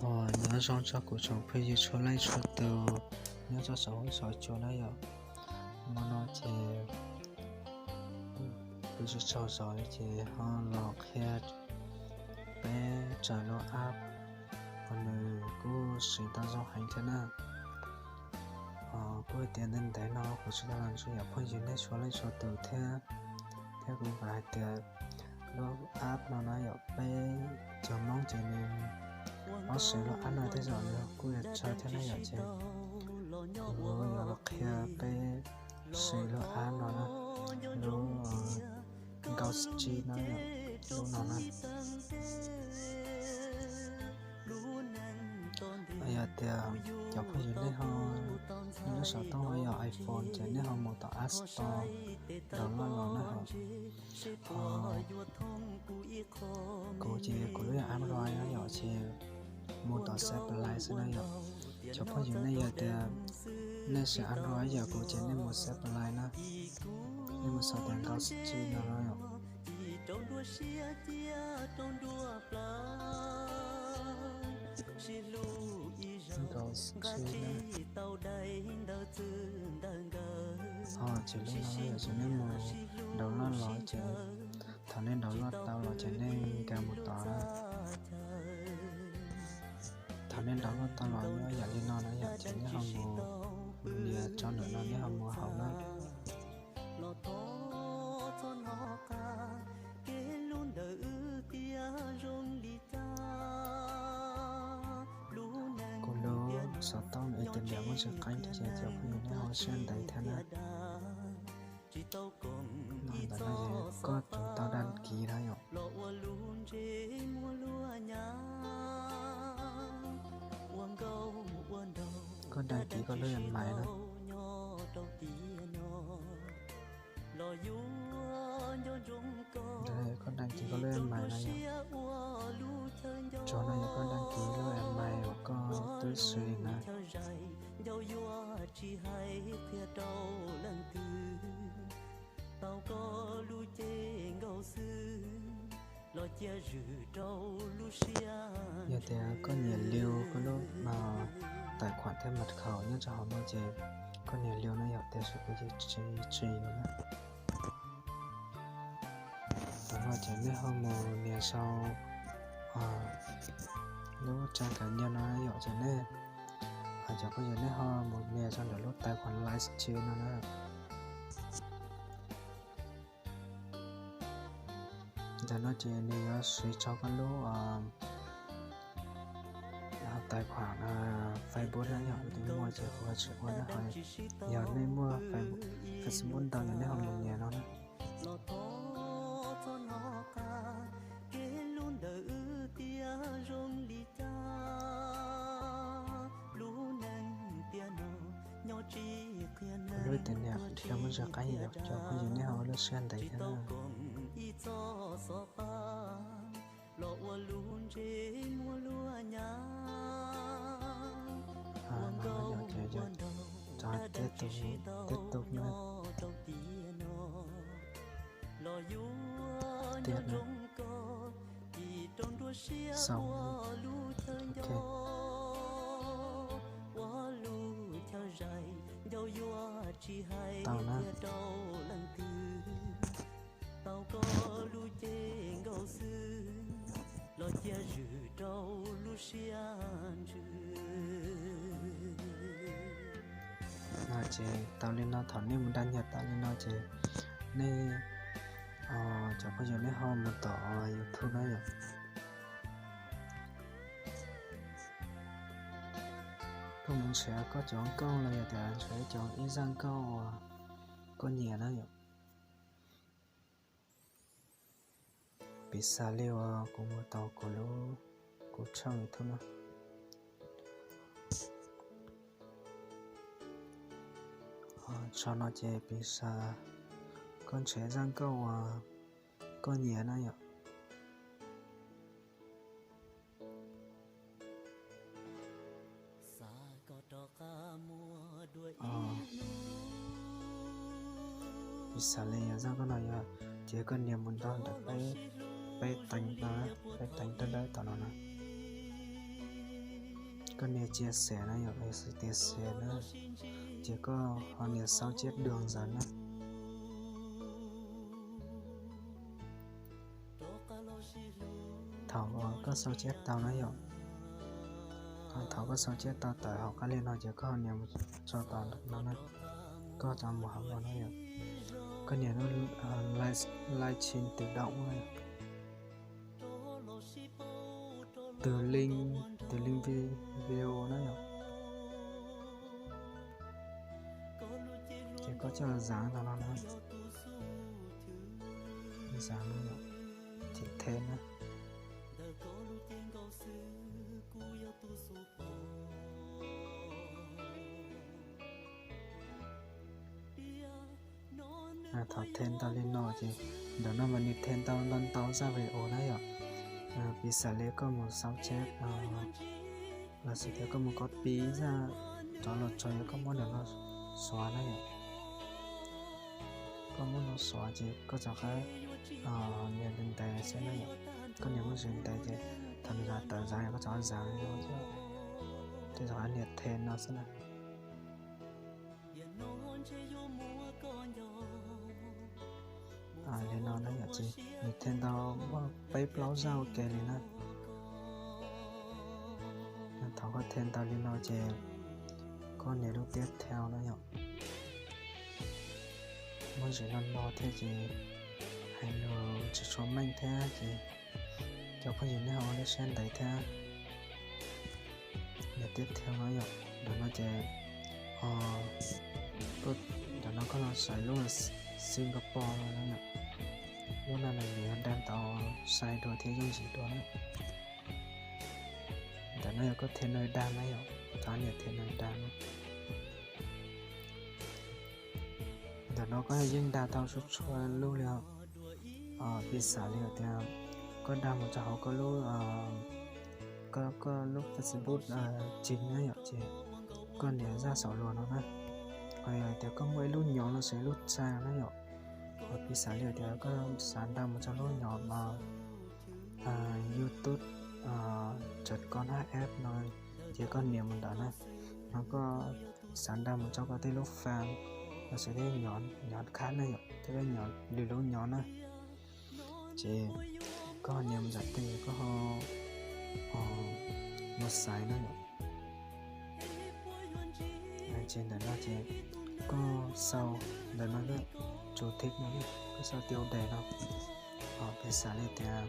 Os, nyob zoo txog kuv tsoom phooj ywg txhua leej txhua tus nyob rau saum huab saum cua na yom. Hmo no ces kuv tsis tsaug zog li ces ho los qhia peb tsaws lub app uas nws kuj siv tau zoo heev thiab na. Kuj hais tias ntev ntev no kuv tsis tau los ntsib yom phooj ywg nej txhua leej txhua tus thiab, thiab kuv vam hais tias lub app no na yom peb cov Hmoob ces nws paub siv lub app no tej zaum nws kuj yuav tsawg thiab na yom ces kuv yuav los qhia peb siv lub app no na, lub Ghost G no, lub no na. Yog tias cov phooj ywg nej ho, nej lub xov tooj ho yog iPhone ces nej ho mus tom App Store download los na ho. Kuv ces kuv lub yog Android no yom ces mus tom Xab Play xwb na yom. Cov phooj ywg nej yog tias nej siv Android yom kuv ces nej mus Xab Play na, nej mus sau tias Ghost G no na yom. Ho ces lub no yom ces nej mus download los ces thaum nej download tau los ces nej nkag mus tod. Thaum nej download tau los nyob yam li no na yom ces nej ho mus nias rau ntawm no nej ho mus hauv na. Kuv lub xov tooj es tias nws muaj tsis qeeb thiab ces cov phooj ywg nej ho siab ntev thiab na. Ntawm no ces koj tau đăng ký na yom. Koj đăng ký koj lub email na. Koj đăng ký koj lub email na yom. Tso no yog koj đăng ký lub email uas koj twb siv na. Yog tias koj nias lưu koj lub tài khoản thiab mật khẩu nyob rau hauv no ces koj nias lưu no yom, tiam sis kuv ces tsis tsis no na. Thaum no ces nej ho mus nias sau lub trang cá nhân no yom, ces nej, cov phooj ywg nej ho mus nias sau ntawm lub tài khoản livestream no na. Ntawm no ces nws yuav siv tso koj lub tài khoản Facebook na yom, nws muaj ces kuv tsis ua na ho. Yog nej muaj Facebook ntau ces nej ho mus nias no na. Kuv lub tias niam dhia muaj tsis qeeb yom, cov phooj ywg nej ho ua lub siab ntev thiab na. Ces yog cov tiếp tục, tiếp tục na. Tiếp na. Xong. Ok. Tau na. No ces tau li no, thaum nej mus đăng nhập tau li no ces nej, cov phooj ywg nej ho mus tom YouTube na yom. Koj mus nrhiav koj cov nkauj los yog tias nrhiav cov ib zaj nkauj uas koj nyiam na yom. Piv xam li uas kuv mus tom kuv lub, kuv tshooj YouTube no. Tso no ces piv xam koj nrhiav zaj nkauj uas koj nyiam na yom. Piv xam li yog zaj nkauj no yog, ces koj nias mus nto ntawm peb, peb teev no, peb teev dawb dawb tom no na. Koj nias chia sẻ na yom, tias share na, ces koj ho nias sáu chết đường dần na. Thaum koj sáu chết tau na yom, thaum koj sáu chết tau tawm hauv qab li no ces koj ho nias mus tso tom no na, koj cov mus hauv no na yom, koj nias lub live stream tự động na, từ link, từ link vi-, video na yom. Ces koj coj los dán ntawm no na, dán no yom, ces thêm na. Thaum thêm tau li no ces ntawm no mas nws thêm tau ntau ntau zaj video na yom. Piv xam li koj mus sáu chết los sis tias koj mus copy zaj rov los tso, yog koj muab ntawm no xuav na yom. Koj muab no xuav ces koj rov qab nias ntes xwb na yom. Koj nias muab ntes ces thaum nws tawm dán koj rov qab dán no, ces rov qab nias thêm no xwb na. Li no na yom, ces nws thêm tau muaj peb plaub zaj ua ke li na. Thaum koj thêm tau li no ces koj nias lub tiếp theo na yom. Muaj ntsis no no thiab ces hais lus tsis tshua meej thiab ces cov phooj ywg nej ho ua siab ntev thiab. Nias tiếp theo no yom, ntawm no ces, ntawm no koj los xaiv lub Singapore no na. Lub no nws yuav dam tau sai dua thiab yooj yim dua na. Ntawm no yog koj thêm nơi đăng na yom, thov nias thêm nơi đăng na. Ntawm no koj yeej dag tau txhua txhua lub li os. Piv xam li tias koj dag mus rau hauv koj lub, koj lub Facebook chính na yom, ces koj nias zaj saum luag no na. Ho yog tias koj muaj ib lub nhóm los sis ib lub trang na yom, piv xam li tias koj xav dag mus rau lub nhóm YouTube Trần Con H F no, ces koj nias mus ntawm na. Ho koj xav dag mus rau koj tej lub fan los sis tej nhóm, nhóm khác na yom, tej lub nhóm, lwm lub nhóm na, ces koj nias mus ntawm tej koj ho mus xaiv na yom. Ces ntawm no ces koj sau ntawm no, chủ tịch no, koj sau tiêu đề no, piv xam li tias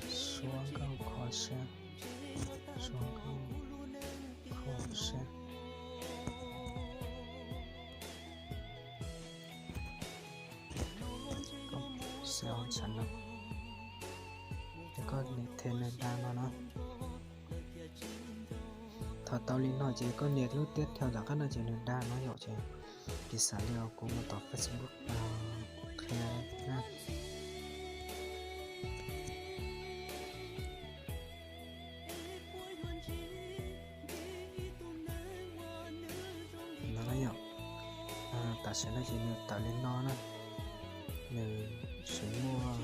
Suab Nkauj Kho Siab, Suab Nkauj Kho Siab. Xav no, ces koj nias thêm nơi đăng no na. Thaum tau li no ces koj nias lub tiếp theo tom qab no ces nws dag no yom, ces piv xam li kuv mus tom Facebook qhia na. No na yom, tam sim no ces nws tawm li no na, nws tseem muaj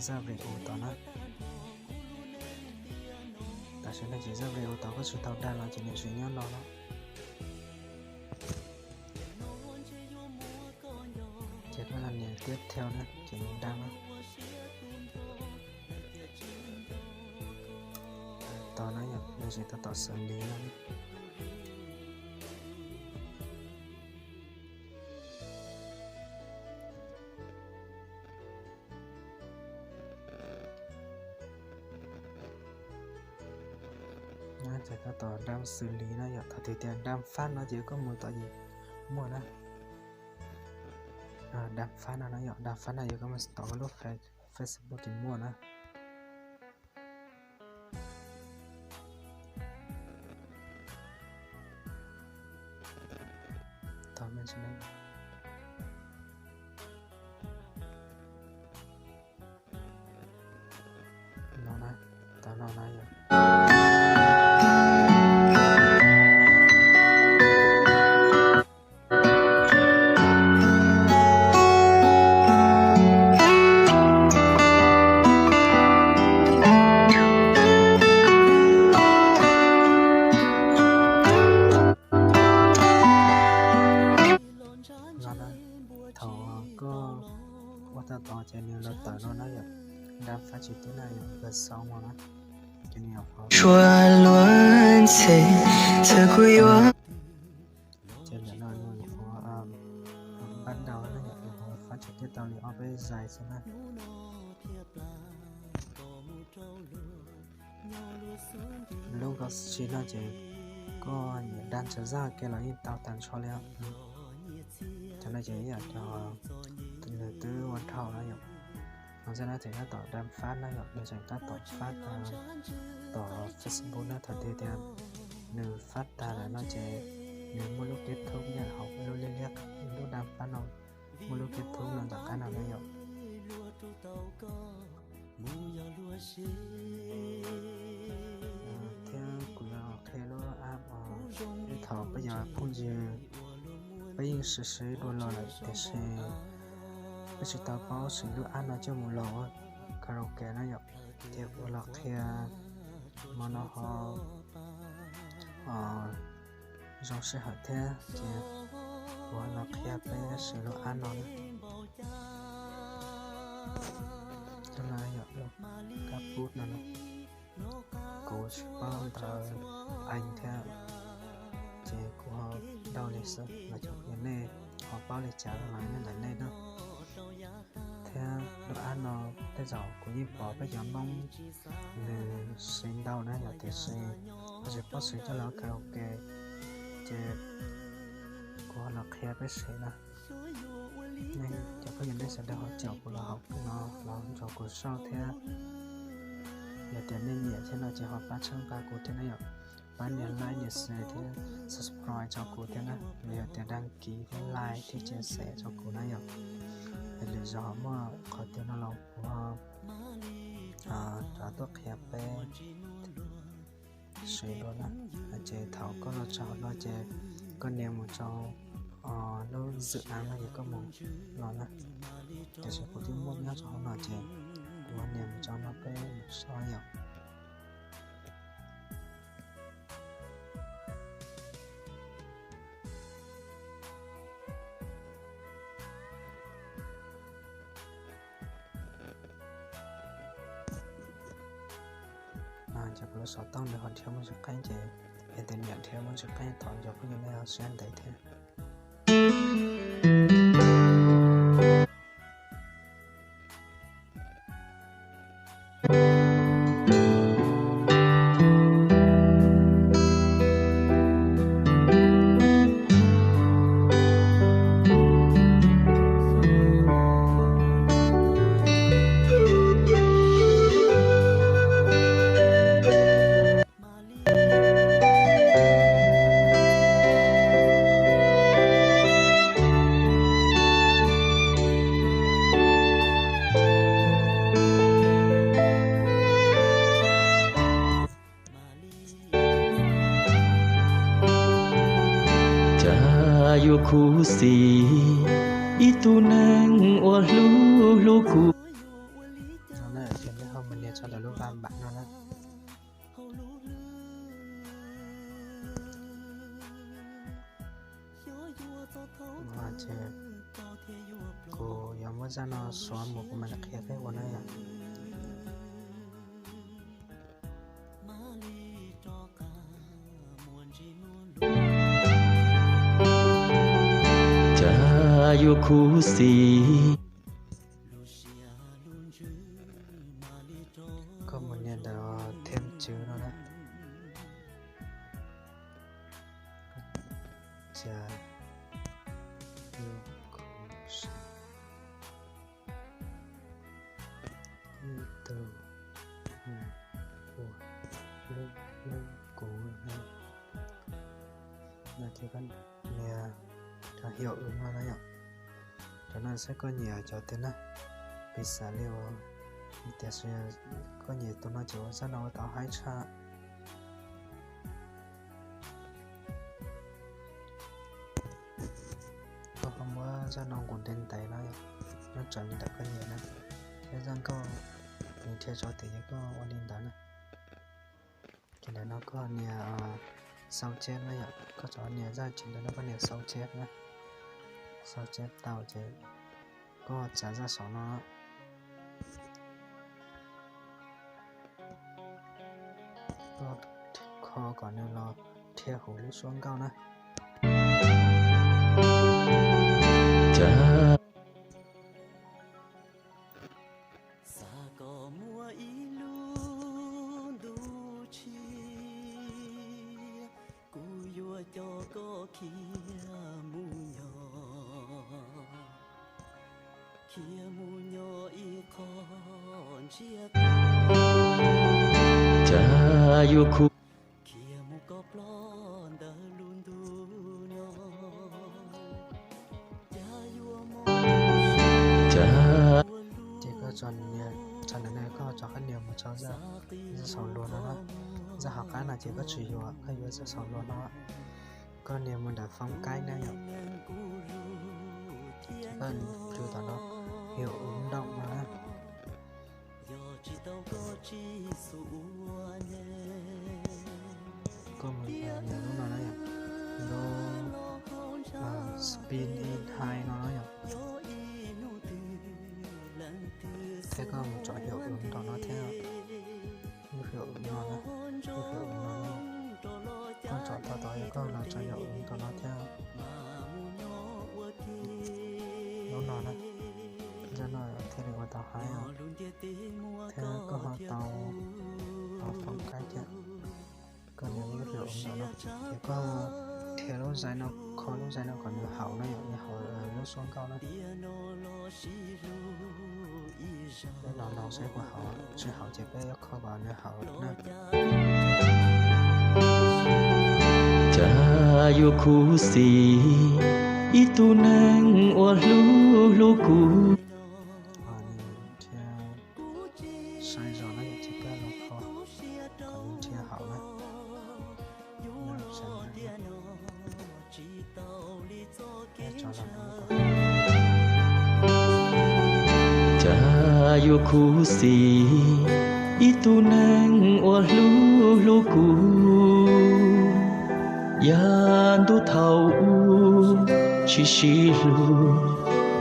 zaj video tom na. Tam sim no ces zaj video tom koj tsis tau dag los ces nws tseem nyob no na. Ces koj nias tiếp theo na ces nws dag na. Tos na yom, nws tseem tab tom xử lý no. Ces tab tom đang xử lý no yom, thaum twg tias đang phát no ces koj mus tom yim muaj na. Đang phát no na yom, đang phát no yog koj mus tom koj lub Facebook ces muaj na. No na, tau no na yom. Tos ces nws los tawm no na yom, dam fab tsis tib na yom, npawg xoo no na, ces nws nyuam qhuav, ces ntawm no nws nyuam qhuav pab dau na yom, nyuam qhuav fab tsis tib tau li ob peb zais xwb na. Lub nkauj tsis no ces koj nyiam dam tsawv zaj kiag los yeej tau tag nrho li. Cov no ces ib yam cov nws twb ua dhau na yom. Ho zaj no ces tab tom dam fab na yom, nws tseem tab tom fab tom Facebook na, thaum twg tias nws fab tag lawm no ces nws muaj lub keb thoob nyob hauv lub liab liab, lub dam fab no muaj lub keb thoob no tom qab no na yom. Thiab kuv yuav qhia lub app, thaum peb cov phooj ywg peb yeej siv siv dua los lawm tiam sis peb tsis tau paub siv lub app no coj mus los ua karaoke na yom. Ces kuv los qhia hmo no ho zoo sij hawm thiab ces kuv los qhia peb siv lub app no na. Tus no yog lub kab pub no na. Kuv tsis paub ntawv Ees thiab, ces kuv ho dau li xwb, los cov phooj ywg nej ho paub li cas los nyob ntawm nej na. Thiab lub app no tej zaum kuv yeej pom peb cov Hmoob nws siv ntau na yom, tiam sis kuv tsis paub siv coj los karaoke, ces kuv ho los qhia peb siv na. Nej cov phooj ywg nej sawv daws ho caum kuv los hauv no los nrog kuv sau thiab. Yog tias nej nyiam thiab no ces ho pab txhawb nqa kuv thiab na yom. Pab nias like, nias share thiab subscribe rau kuv thiab na. Los yog tias đăng ký thiab like thiab chia sẻ rau kuv na yom. Es lwm zaus ho muaj qhov twg no los kuv ho rov tuaj qhia peb siv dua na. Ces thaum koj los txog hauv no ces koj nias mus rau lub dự án no ces koj mus los na. Tiam sis kuv twb muaj nyob rau hauv no ces kuv nias mus rau no peb mus saib yom. Ces kuv lub xov tooj nws ho nrhiav muaj tsis qeeb ces yog tias nyiam nrhiav muaj tsis qeeb thov cov phooj ywg nej ho siab ntev thiab. Cas yuav khuv xim ib tug neeg uas hlub hlub kuv. No na, ces nej ho mus nias tso ntawm lub vaj npam no na. Ces kuv yuav muab zaj no suav mus kuv mam li qhia peb ua na yom. Cas yuav khuv xim. Koj mus nias ntawm thêm chữ no na. Cas yuav khuv xim ib tug neeg uas hlub hlub kuv no. No ces koj nias cov hiệu ứng no na yom. Cov no saib koj nyiam cov twg na. Piv xam li uas tias koj nyiam tus no ces ua zaj no ua tau haib tshaj. Koj ho muab zaj no nqus ntev ntev no, nyob raws li ntawm koj nyiam na. Thiab zaj nkauj nws nrhiav tso tias yog koj ua li ntawd na. Ces ntawm no koj nias sao chép na yom, koj rov nias zaj tsis ntawd no koj nias sao chép na. Sao chép tau ces koj tsa zaj saum no. kom nws los dhia huv lub suab nkauj na. Xav kom muaj ib lub ntuj tshiab, kuv yuav coj koj khiav mus nyob, khiav mus nyob ib qho ntsiab to. Cas yuav khuv, khiav mus koj ploj ntawm lub ntuj no. Cas yuav mob, cas, ces koj tso, tso ntawm no, koj tso koj nias mus rau zaj, zaj saum luag no na. Zaj hauv qab no ces koj tsis yuav, koj yuav zaj saum luag no. Koj nias mus ntawm phong cách na yom. Ces koj nias tom no, hiệu ứng động no na. Koj mus nias lub no na yom, lub, ah, spin in high no na yom. Thiab koj mus tso hiệu ứng tom no thiab. Lub hiệu ứng no na, lub hiệu ứng no na. Koj tso tau tod yog koj los tso hiệu ứng tom no thiab. Lub no na, zaj no thiaj li ua tau hais os. Thiab koj ho tau, tau phong cách thiab. Koj nias lub hiệu ứng no, ces koj dhia lub zaj no, kho lub zaj no kom nws haum na yom, nws haum lub suab nkauj na. Peb los no saib puas haum, tsis haum ces peb yuav kho kom nws haum na. Cas yuav khuv xim ib tug neeg uas hlub hlub kuv. Saib zog na, ces peb los kho kom nws dhia haum na. Cas yuav khuv xim ib tug neeg uas hlub hlub kuv, yav ntuj thaum ub tsis sib hlub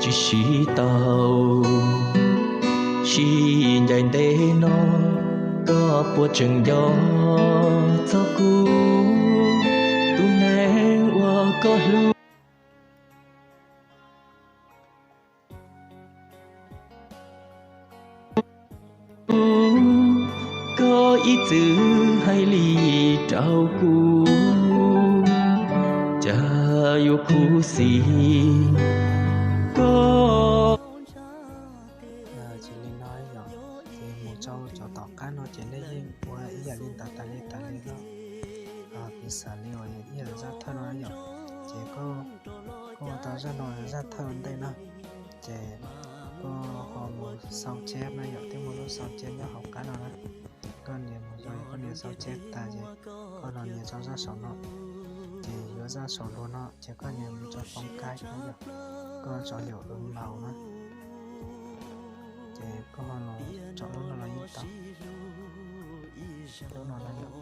tsis sib tau, sib ncaim ntev no koj puas tseem nco txog kuv, tus neeg uas koj hlub. Koj ib txwm hais li rau kuv, cas yuav khuv xim koj. Ces li no yom, ces mus rau cov tom qab no ces nej yeej ua ib yam li ntawd tas li tas li no. Piv xam li uas ib yam zaj thawj no yom, ces koj, koj ua tau zaj no zaj thawj ua ntej na, ces koj ho mus sao chép na yom, twb muaj lub sao chép nyob hauv qab no na. Koj nias mus rau, koj nias sao chép tas ces koj los nias rau zaj saum no, ces yuav zaj saum luag no ces koj nias mus rau phong cách na yom, koj tso hiệu ứng màu na. Ces koj ho los tso lub no los yeej tau, lub no los yom,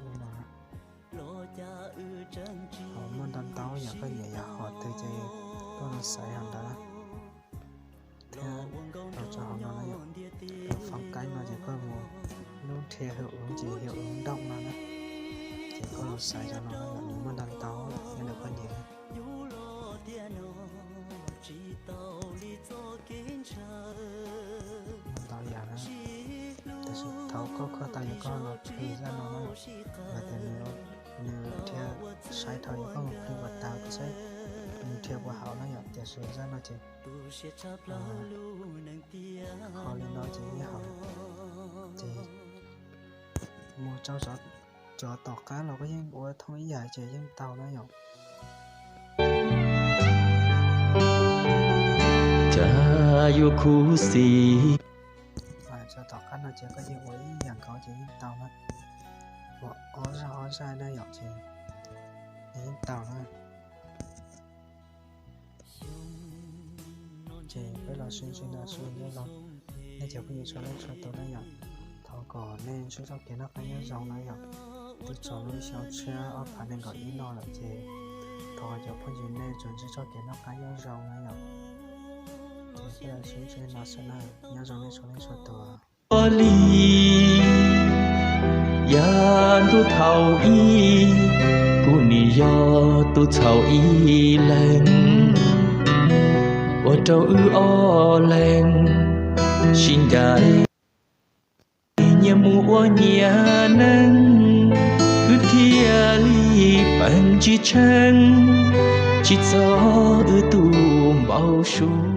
lub no. Hos muaj ntau ntau yom, koj nyiam yog hom twg ces koj los xaiv hom ntawd na. Thiab los rau hauv no na yom, phong cách no ces koj mus lub dhia hiệu ứng ces hiệu ứng động no na. Ces koj los xaiv rau no na yom, nws muaj ntau ntau nyob ntawm koj nyiam. Muaj ntau yam na, tab sis thaum koj kho tau ces koj los plhws zaj no na, yog tias nws dhia sai dhau ces koj mus plhws kom tag saib nws dhia puas haum na yom, tiam sis zaj no ces kho li no ces yeej haum. Ces mus rau cov tom qab los koj yeej ua thooj ib yam ces yeej tau na yom. Cas yuav khuv xim. Cov tom qab no ces koj yeej ua ib yam nkaus ces yeej tau na. Ua ob zaj ob zaj na yom ces yeej tau na. Ces peb los sib ntsib no sib ntsib los, nej cov phooj ywg txhua leej txhua tus na yom, thov kom nej ntsib txoj kev noj qab nyob zoo na yom. Twb txog lub xyoo tshiab ob phav nees nkaum ib no lawm ces thov cov phooj ywg nej tsuas ntsib txoj kev noj qab nyob zoo na yom. Ces peb los sib ntsib no xwb na, nyob zoo nej txhua leej txhua tus. Ua li Yog ntuj thaum ub, kuv nim yog tus txhaum ib leeg, ua rau wb ob leeg sib ncaim, nyias mus ua nyias neej, wb thiaj li peem tsis tsheej, tsis txog wb tus npau suav.